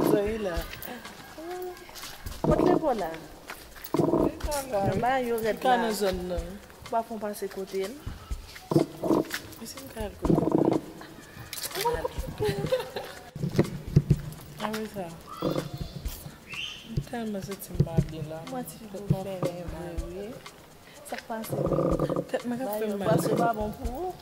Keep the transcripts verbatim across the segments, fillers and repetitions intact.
Zoila. Kot Lepo la? Li ka la, wi. Nan bagay yo rèd la. Li ka nan zòn nan. Ou pa fè yon pase kote l? E si m ka al kote l? Apre sa, m tèlman santi m pa byen la. Mwen ti tèt mwen fè m mal. Sa k pase menm? Tèt mwen k ap fè m mal. Pase pa bon pou ou.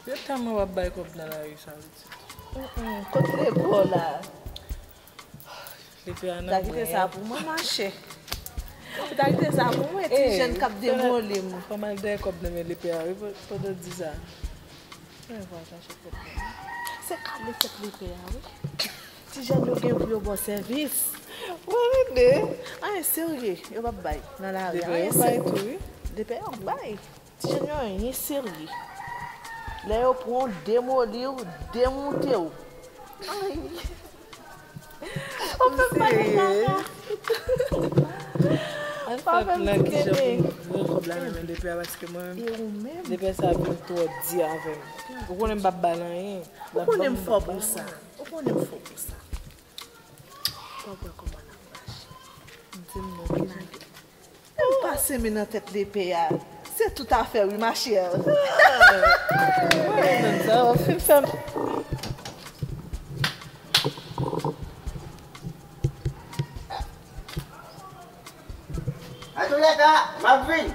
Yo tèlman w ap bay kòb nan lari sa, pitit. Mm, mm. Kot Lepo la? Lepe a nan bwè. Ta kite sa pou mwen, machè. Ou ta kite sa pou mwen, ti jèn k ap demoli m. Fò m al dèyè kòb nan men Lepe a, wi, pandan w di sa. Mwen va chache kòb nan men. Se kale tèt Lepe a, wi. Ti jèn yo gen pou yo ba w sèvis. Mwen rete. Anyen serye, yo p ap bay nan lari. Lepe a yo bay tou, wi. Lepe a yo bay. Ti jèn yo anyen serye. Lè yo pran w, demoli w, demoute w. Ay. Ou fè m pale kaka. An fè plan kijan pou m pran kòb la nan men Lepe a, paske mwen menm, Lepe sa vin twò di avè m. Ou konnen m p ap ba l anyen. Ou konnen m fò pou sa. Ou konnen m fò pou sa. Pa wè kòman n ap mache. Di m non, ki jan. Ou pase men nan tèt Lepe a. Se tout afè wi, ma chère. Mwen menm sa, w ap fin fè m. Antoulèka, m ap vin.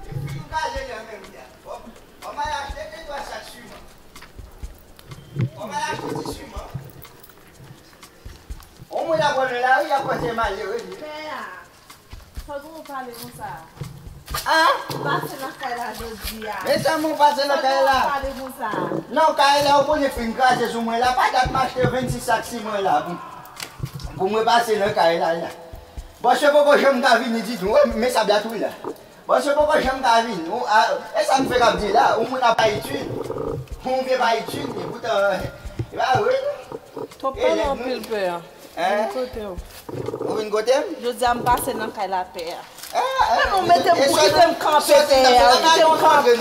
Epi m ka jere an menm tan. Bon, bon, m al achte de twa sak siman. Bon, m al achte ti siman. On moun ap pran nan lari, y ap panse malere li. Pè a, fòk ou pale konsa. An? Pase nan kay la jodi a. Mezanmi, ou pase nan kay la. Fòk ou pale konsa. Non, kay la, ou konnen fin kraze sou mwen la. Pa dat m achte vennsis sak siman la pou, pou mwen pase nan kay la, la. Bòs yo poko janm ka vini ditou. Wè, men sa blat wi la. Bòs yo poko janm ka vini. Ou, a, e sa m fè k ap di la, ou moun ap pa etid. Ou vye pa etid, epoutan, e pa vre non. Twòp pale anpil, pè a. Hein? Vin kote w. Ou vin kote m? Jodi a m pase nan kay la, pè a. Ah, ah, men nou mete m pou kite m kanpe, pè a. Kite m kanpe.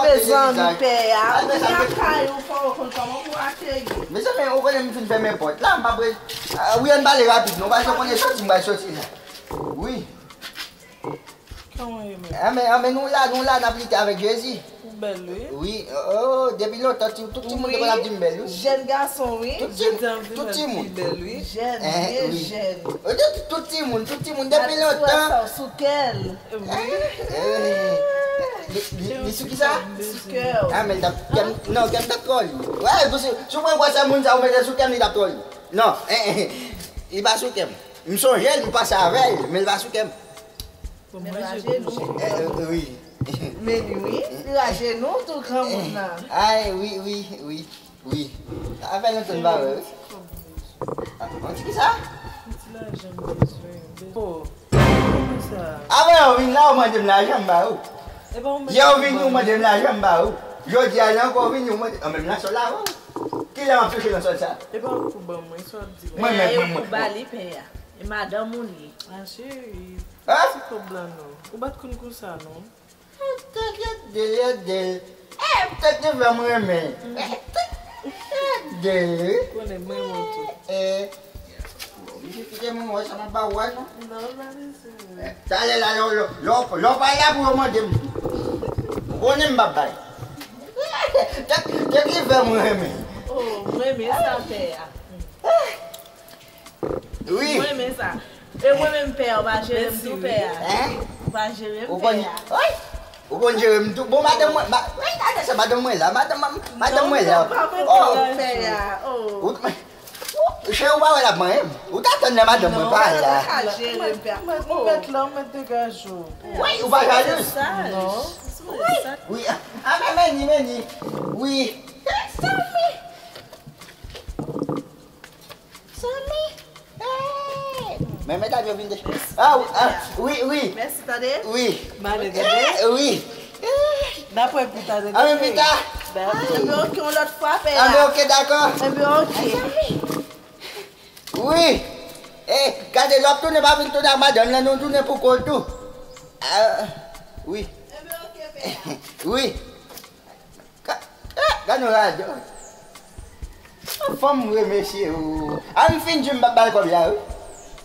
Mezanmi, pè a. Kounya kay ou fò w konn kòman pou akeyi. Mezanmi, ou konnen m fin fèmen pòt la, m pa pre-, ah, wi, ann pale rapid non, paske ou konnen soti m pral soti la. Wi. Kòman w ye menm? Anben, anben, nou la, nou la, n ap lite avèk Jezi. Ou bèl, wi. Wi, oh, depi lontan, ti, tout timoun te konn ap di m bèl, wi. Jèn gason, wi. Tout timoun, tout timoun. Jèn, byen jèn. Oh, tout, tout timoun, tout timoun, depi lontan. Sou kè l. Wi. Eh, li, li, li sou ki sa? Sou kè w. Ah, men l t ap, kè m, non, kè m t ap twò li. Wè, si, si w pran gwosè moun sa, ou mete sou kè m, li t ap twò li. Non, eh, eh, li pa sou kè m. M sonje l, m panse avè l, men l pa sou kè m. Bon, men l ajenou. Eh, eh, wi. Men li, wi. Li ajenou, tou granmoun nan. Ay, wi, wi, wi, wi. Sa fè lontan m pa wè, wi. Ah, bon, ti ki sa? Ti lajan m bezwen. Bon, kòman sa? Avan yè w vin la, ou mande m lajan, m ba ou. Yè w vin, ou mande m lajan, m ba ou. Jodi a la ankò, ou vin, ou mande, an menm nan sòl la, avan. Kilè w ap touche nan sòl sa? E pa ou k pou ban mwen, sa w ap di la. Mwen menm, mwen, mwen. Pè a, e ou k pou ba li, pè a. E madanm ou li ye. Ah, cheri. Hein? Ti kòb la non. Ou pa t konn konsa non. Tèt, tèt, tèt, tèt. Eh, tèt li fè m renmen. Tèt, tèt, tèt. Konnen m renmen w tou. Eh, bon, misye kite mwen wè sa m ap ba w wè non. Non, pa bezwen. Eh, talè la, lè, lè, lè, lè w pa la pou yo mande m. Ou konnen m p ap bay. Tèt, tèt li fè m renmen. Oh, m renmen sa, pè a. Wi. Mwen renmen sa. E mwen menm pè a, ou pa jere m tou pè a. Hein? Ou pa jere m pè a. Ou konn jere m tou. Bon, madanm mwen, ma-, ey, gade sa, madanm mwen la, madanm, madanm mwen la. Non, non, pa mete pè a. Oh. Cheri, ou pa wè l ap manyen m? Ou t atann lè madanm mwen pa la. Ou pa jere m pè a. Ou mèt la, ou mèt degaje w. Wi, ou pa jalou? Non. Wi. Ah, men, men ni, men ni. Wi. Samy. Samy! Hey! Men medam yo vin de. Ah, wi, ah, wi, wi. Mèsi, tande. Wi. M ale, tande. Eh, wi. N ap wè pita, tande. Anben pita. Anben oke, yon lòt fwa, pè a. Anben oke, dakò. Anben oke. Wi. Eh, gade, lè w ap tounen, pa vin tounen ak madanm lan, nou tounen pou kont ou. Ah, wi. Anben oke, pè a. Wi. Ka-, eh, Gad yon radòt. Fò m remèsye ou. A m fin di m p ap ba l kòb la wi.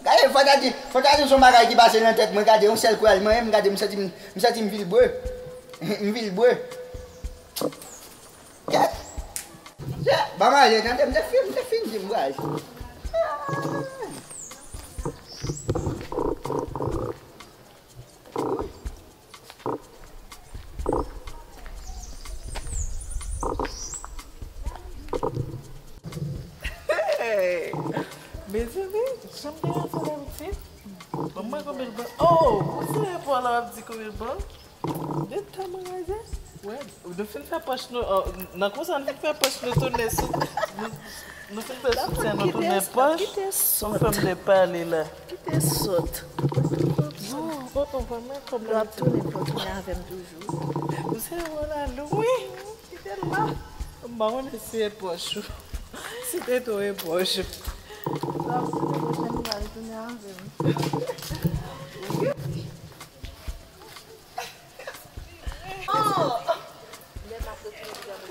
Gade, fò ta di, fò ta di se yon bagay ki pase nan tèt mwen, gade yon sèl kou al manyen m, gade m santi m, m santi m vilbre. M vilbre. Kèt. Kèt. Ban m ale, tande, m te fin, m te fin di m pral. Hey! Mezanmi, janm gen afè la pitit. Ban mwen konbyen l ban. Oh! Ou se pou la w ap di konbyen l ban? De tèlman raze. Wè, nou fin fè pòch nou, oh, nan konsa nou fin fè pòch nou tounen sou, nou, nou fin fè soutyen nou tounen pòch. Kite sòt. Fè m de pale la. Kite sòt. Oh, oh, oh, vrèman, kòm yo ap tounen pou tounen avè m toujou. Ou se yon lalou, wi. Kite l la. M pa konn si se pòch ou. Si te tou e pòch ou. Lè w ap tounen pòch la, li va retounen avè m.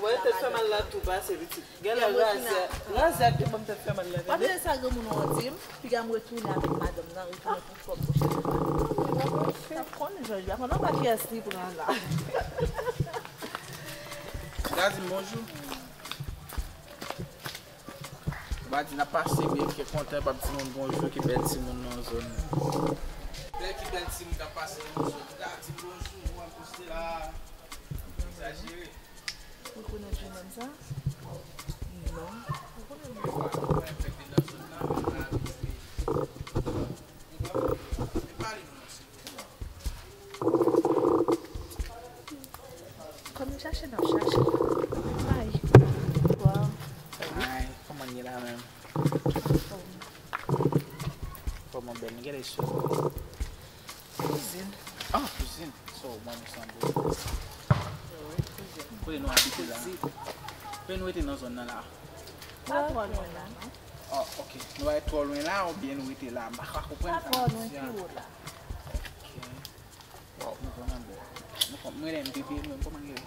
Wè, tèt fè mal la tou pase, pitit. Gen lè razè, razè ak te ban m tèt fè mal la, tande. Wap lè sa granmoun an di m, piga m retounen avèk madanm nan, retounen pou kòb pwochèn fwa. Sa konnen jan l ye a, konnen pa kiyès li pran la. Gadi m bonjou. Ou pa di n ap pase byen, ke kontan, p ap di moun bonjou, ki bèl timoun nan zòn nan. Bèl ki bèl timoun k ap pase nan zòn nan. Gadi m bonjou, ou al poste la. Egzajere. Ou konnen jenòm sa? Non. Ou konnen li? Ou konnen fèk li nan zòn nan, ou pa abitye. Ou pa konnen. Men pale nou non, silvouplè. Kòm n chache, n ap chache. Ay. Bonswa. Ay, kòman n ye la menm? Anfòm. Fòm an bèl, nou genlè sou. Kouzin. Ah, kouzin. So, mwen, nou sanble. Wi, kouzin. Kote nou abite la? Kote nou rete nan zòn nan la? Pa twò lwen la, non. Oh, ok. Nou pa twò lwen la oubyen nou rete la? M pa ka konprann sa. Pa twò lwen, pi wo la. Ok. Waw, nou vrèman bèl. Nou kòm, mwen lè m bebe, mwen kòman l rele?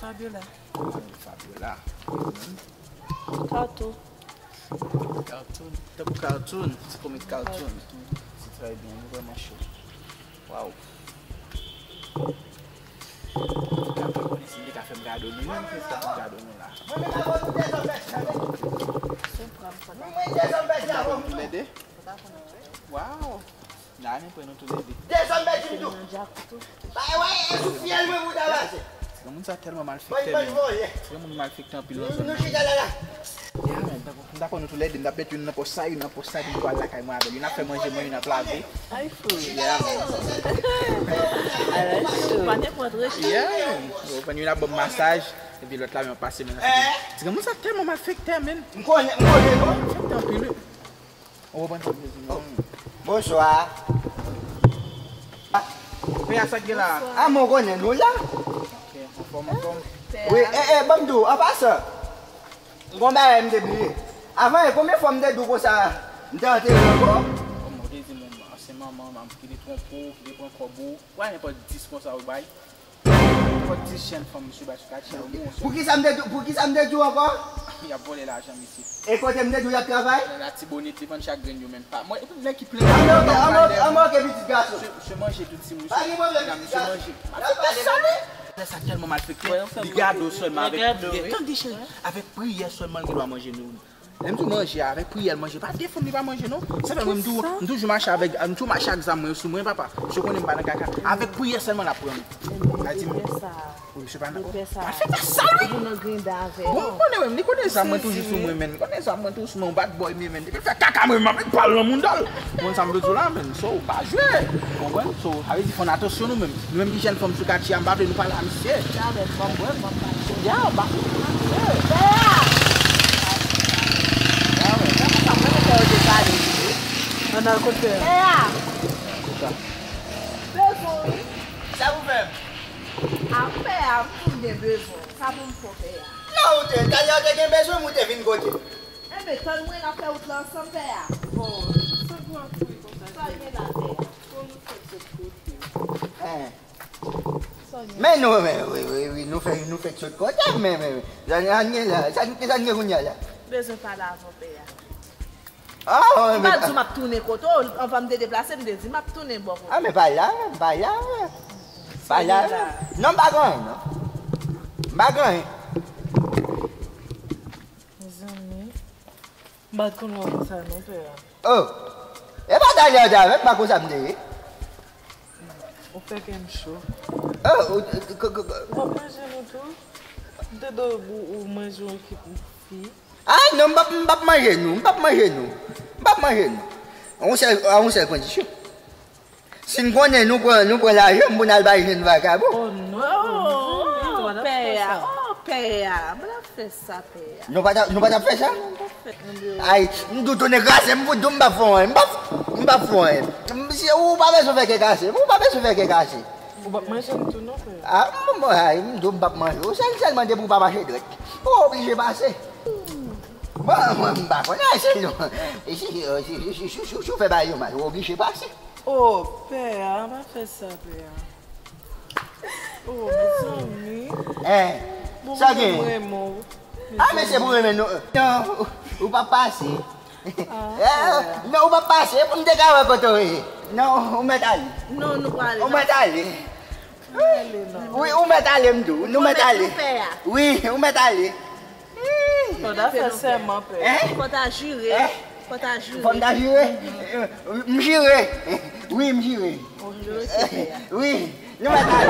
Fabiola. Fabiola. Kato. Cartoon. Tankou cartoon. Se kòm cartoon. Se trè byen, nou vrèman cho. Waw. Mwen pa konnen si m te ka fè m gade nou menm, se sa m gade nou la. Mwen menm avè w nou dezòm bèl. Se pran m konn. Mwen dezòm bèl avè w tou. Waw. N a renmen pran nou toulède. Dezòm bèl di m tou. Bay wè, e sou fyèl mwen pou w ta pase. Granmoun sa tèlman malfektè menm. Granmoun malfektè anpil nan zòn nan. Nou chita la la. Ya, men, m dakò nou toulède, m t ap met youn nan pòch sa, youn nan pòch sa, epi m pral lakay mwen avè l. Youn ap fè manje mwen, youn ap lave. Ay, fou. Ya, men. Ala cho. Pa nenpòt rechèch. Ya, men. Ou konprann, youn ap ban m masaj, epi lòt la, men, ap pase men nan figi. Ti granmoun sa tèlman malfektè, men. M konnen, m konnen, non. Malfektè anpil, wi. Ou konprann sa m vle di, non. Bonswa. Pè a, sa k gen la? A, mwen konnen nou la. Ok, anfòm, anfòm. Wi, e, e, ban m di w, an pasan, gon bagay m te bliye. Avan, e konbyen fwa m te di w konsa, m te antere ankò? Kòman ou te di m, ansyen manman m ki te twonpe w, ki te pran kòb ou, ou pa nenpòt dis konsa ou bay? Fòk dis jèn fanm misye bay sou katye a, ou bon, sou. Poukisa m te di, poukisa m te di w ankò? Y ap vòlè lajan misye. E kote m te di w y ap travay? Nan Latibonit, li vann chak grenn yo menm pa. Mwen, nèg ki plen. Anmòke, anmòke, anmòke, pitit gason. Misye, misye manje tout timoun. Pa gen pwoblèm, pitit gason. Misye manje. N ap pale la. Nèg sa tèlman malfektè, li gade w sèlman avèk priyè. Tande cheri, avèk priyè sèlman l gen dwa manje nou. Lè m di w manje, avèk priyè l manje. Pa de fanm li pa manje, non. Sa fè mwen m tou, m toujou mache avèk, m toujou mache ak zam mwen sou mwen, papa. Misye konnen m pa nan kaka. Avèk priyè sèlman l ap pran m. Sa di m, wi, misye pa nan, oh, malfektè sal, wi. Bon, m konnen, wi, li konnen zam mwen toujou sou mwen, men. M konnen zam mwen toujou sou mwen, yon bad boy m ye, men. Depi l fè kaka, mwen, m ap pale nan mounda l. Ou konn sa m vle di w la, men. So, pa jwe. Ou konprann? So, sa vle di fò n atansyon nou menm. Nou menm ki jèn fanm sou katye a, m pa vle nou pale a misye. Konprann? Ya, m pa konprann a misye. Pè a! Ya, men. Sa mwen menm fè yo te pale. Ann al kot pè a. Pè a! Kisa? Bezwen, wi. Sa pou fè m? A pè a, m tou gen bezwen. Sa pou m fè pè a. La ou te, talè ou te gen bezwen m, ou te vin kote m. Enben, tann mwen, n ap fè wout la ansanm, pè a. Oh, sa gwo ap kouri konsa? Sa gen la, pè a? Fò nou fè sòt kote. Hein. Sa Men nou, men, wi, wi, wi, nou fè, nou fè sot kote, men, men, men, sa n gen la, sa n gen kounye a la. Bezwen pale avè w, pè a. Ah, m pa di w m ap tounen kote w, anvan m te deplase, m te di m ap tounen bò kote w. Ah, men pa la, men pa la, men. Pa la, men. Non, m pa gen anyen, non. M pa gen anyen. Mezanmi, m pa t konn wè w konsa non, pè a. Oh! E pa talè w te avè m, pa konsa m te ye. Ou fè kè m cho. Oh, ou, ou, ou, ou, ou. W ap manje nou tou? M te dwe ou, ou manje yon ekip fi. Ah, non, m p ap, m p ap manje nou, m p ap manje nou. M p ap manje nou. A yon sèl, a yon sèl kondisyon. Si n konnen nou pran, nou pran lajan m pou n al bay jèn vakabon. Oh non, oh, mezanmi, nou pa t ap fè sa. Oh, pè a, oh, pè a, nou pa t ap fè sa, pè a. Nou pa t ap, nou pa t ap fè sa? Nou pa t ap fè sa. Ay, m tou tounen kraze, m fout di w m p ap fè anyen, m p ap, m p ap fè anyen. M, si, ou pa bezwen fè kè kase, ou pa bezwen fè kè kase. Ou p ap manje m tou non, frè. Ah, m, m, ay, m di w m p ap manje w, sèl, sèlman depi w pa mache dwèt. Ou oblije pase. Bon, mwen, m pa konn, ay, se non. E si, e si, si, si, si, si, si w fè bagay yo mal, ou oblije pase. Oh, pè a, pa fè sa, pè a. Oh, mezanmi. Eh, bon, sa gen? Mwen renmen w. Ah, men se pou renmen nou. Non, ou, ou pa pase. Ah, eh, pè a. Non, ou pa pase, pou m te ka wè kote w ye. Non, ou mèt ale. Non, nou prale. Ou mèt ale. Wi, ou mèt ale, m di w. Nou mèt ale. Wi, ou mèt ale. Fò ta fè sèman, pè. Hein? Fò ta jire. Hein? Fò ta jire. Fò m ta jire? M jire. Wi, m jire. Wi, nou mèt ale.